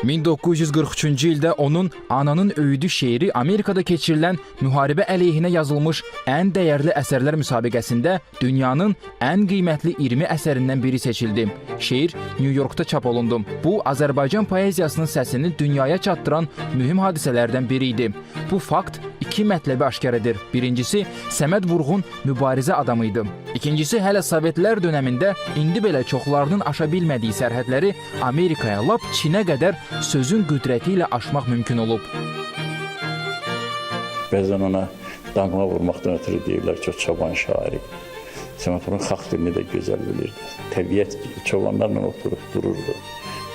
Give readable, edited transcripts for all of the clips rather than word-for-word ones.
1943-cü ildə onun Ananın Öyüdü şeiri Amerikada keçirilən müharibə əleyhinə yazılmış ən dəyərli əsərlər müsabiqəsində dünyanın ən qiymətli 20 əsərindən biri seçildi. Şeir New Yorkda çap olundu. Bu, Azərbaycan poeziyasının səsini dünyaya çatdıran mühüm hadisələrdən biri idi. Bu fakt iki mətləbi aşkar edir. Birincisi, Səməd Vurğun mübarizə adamı idi. İkincisi, hələ Sovetlər dönəmində indi belə çoxlarının aşa bilmədiyi sərhədləri Amerikaya, lap Çinə qədər sözün qüdrəti ilə aşmaq mümkün olub. Bəzən ona damğa vurmaqdan ötürü deyirlər ki, o çoban şairi. Səməd Vurğun xalq dilini də gözəl bilirdi. Təbiət çobanlarla oturub dururdu.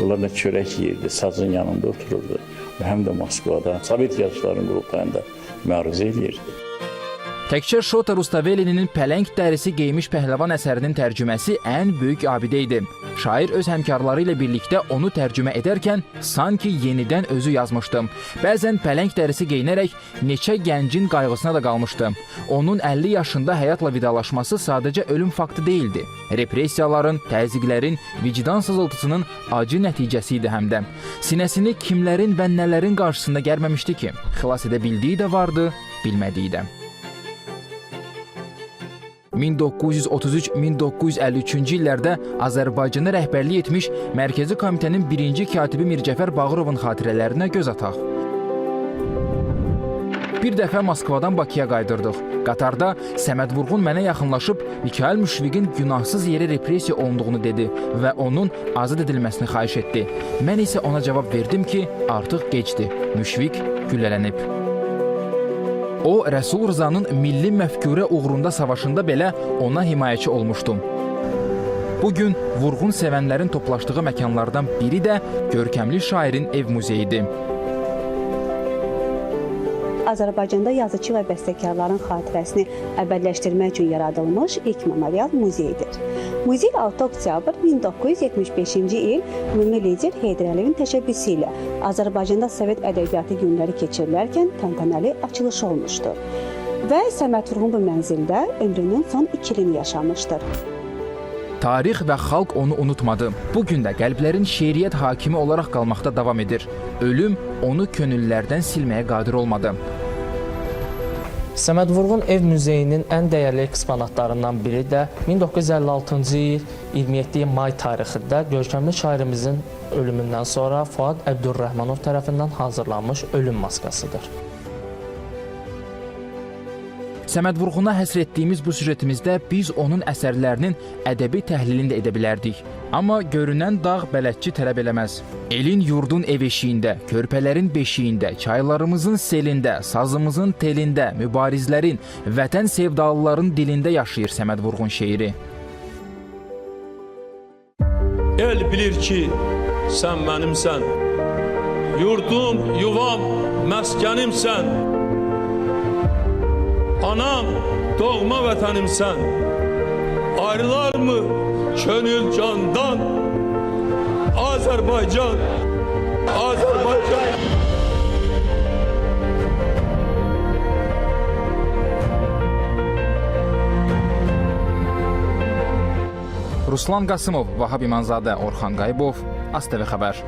Onlarla çörək yeyirdi, sazın yanında otururdu. Və həm də Moskvada Sovet yazıçıların qurultayında məruzə eləyirdi. Təkcə Şota Rustavelinin Pələng dərisi geymiş pəhləvan əsərinin tərcüməsi ən böyük abidə idi. Şair öz həmkarları ilə birlikdə onu tərcümə edərkən sanki yenidən özü yazmışdı. Bəzən pələng dərisi geyinərək neçə gəncin qayğısına da qalmışdı. Onun 50 yaşında həyatla vidalaşması sadəcə ölüm faktı deyildi. Repressiyaların, təzyiqlərin, vicdan sızıltısının acı nəticəsi idi həm də. Sinəsini kimlərin və nələrin qarşısında gərməmişdi ki? Xilas edə bildiyi də vardı, bilmədiyi də. 1933-1953-cü illərdə Azərbaycana rəhbərlik etmiş Mərkəzi Komitənin birinci katibi Mircəfər Bağırovun xatirələrinə göz ataq. Bir dəfə Moskvadan Bakıya qayıdırdıq. Qatarda Səməd Vurğun mənə yaxınlaşıb Mikayıl Müşfiqin günahsız yerə repressiya olunduğunu dedi və onun azad edilməsini xahiş etdi. Mən isə ona cavab verdim ki, artıq gecdir. Müşfiq güllələnib. O, Rəsul Rzanın milli məfkurə uğrunda savaşında belə ona himayəçi olmuşdu. Bu gün Vurğun sevənlərin toplaşdığı məkanlardan biri də görkəmli şairin ev muzeyidir. Azərbaycanda yazıçı və bəstəkarların xatirəsini əbədiləşdirmək üçün yaradılmış ilk memorial muzeydir. Muzey 6 oktyabr 1975-ci il ümumi lider Heydər Əliyevin təşəbbüsü ilə Azərbaycanda Sovet ədəbiyyatı günləri keçirilərkən təntənəli açılışı olmuşdur. Və Səməd Vurğun bu mənzildə ömrünün son 2 ilini yaşamışdır. Tarix və xalq onu unutmadı. Bu gün də qəlblərin şeiriyyət hakimi olaraq qalmaqda davam edir. Ölüm onu könüllərdən silməyə qadir olmadı. Səməd Vurğun ev muzeyinin ən dəyərli eksponatlarından biri də 1956-cı il 27 may tarixində görkəmli şairimizin ölümündən sonra Fuad Əbdürrəhmanov tərəfindən hazırlanmış ölüm maskasıdır. Səməd Vurğuna həsr etdiyimiz bu süjetimizdə biz onun əsərlərinin ədəbi təhlilini də edə bilərdik. Amma görünən dağ bələdçi tələb eləməz. Elin yurdun ev eşiyində, körpələrin beşiyində, çaylarımızın selində, sazımızın telində, mübarizlərin, vətən sevdalıların dilində yaşayır Səməd Vurğun şeiri. El bilir ki, sən mənimsən. Yurdum, yuvam, məskənimsən. Anam, doğma vətənimsən. Ayrılar mı könül candan? Azərbaycan, Azərbaycan. Ruslan Qasımov, Vahab İmanzadə, Orxan Qayıbov, ASTV xəbər.